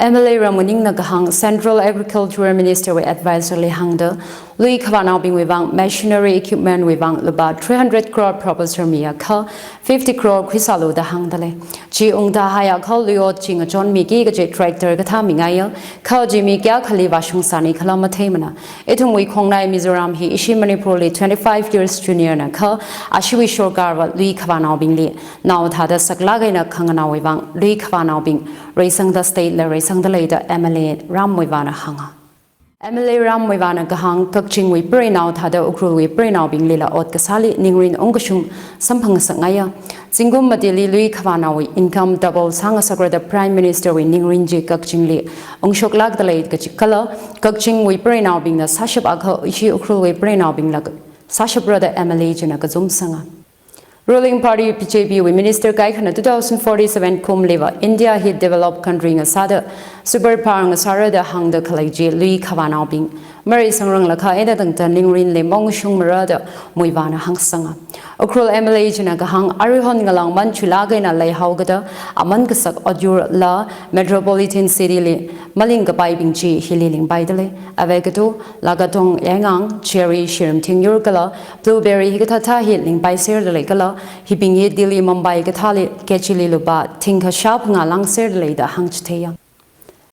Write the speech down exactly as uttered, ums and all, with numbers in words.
M L A Ramnganing na kahāng Central Agriculture Minister wui advisor li hāngda, lui khavānaobingwui vang machinery equipment wui vang lupā three hundred crore proposal miyakha fifty crore khuisālu da hāngda lei. Chi ungda haiakha lui ot chi ngachonmiki kaji tractor kathā mingaiya, kha chi mi kayākhali vāshungsāni khala matheimana. Ithumwui khongnai Mizoram hi ishi Manipur li twenty-five years junior na kha, ashiwui sorkar va lui khavānaobingli nao thāda saklāk eina khanganaowui vang lui khavānaobing reisangda state la reisangda lei da M L A Rammuivahna hānga. M L A Rammuivahna kahāng Kakchingwui preinao thāda Ukhrulwui preinaobinglila ot kasāli ningrin ungkashung samphangasakngaiya. Zingkum mati li lui khavānaowui income double sāngasakra da Prime Minister wui ningrin chi Kakchingli ungshoklākda lei kaji kala, Kakchingwui preinaobingna sāshapakha ishi Ukhrulwui preinaobingla sāshapra da M L A china kazumsanga. Ruling party B J P wui minister kaikhana two thousand forty-seven kumliva India hi developed country ngasāda superpower ngasāra da hāngda khalei chi lui khavānaobing mareisangrang lakha eina tangda ningrinli maungshungmara da Muivahna hāngsanga. Ukhrul M L A china kahāng aruihon ngalāngman chuilāk eina leihaokada aman kasak otyurla metropolitan city li maling kapaibing chi hili lingpaida lei. Avekatu, Lakatong, Yaingang, cherry, shirim thingyur kala blueberry hikathāthā hi lingpaiserda lei kala, hibing hi Delhi, Mumbai kathāli kg li lupā thingkha shāphangā langserda lei da hāngchitheiya.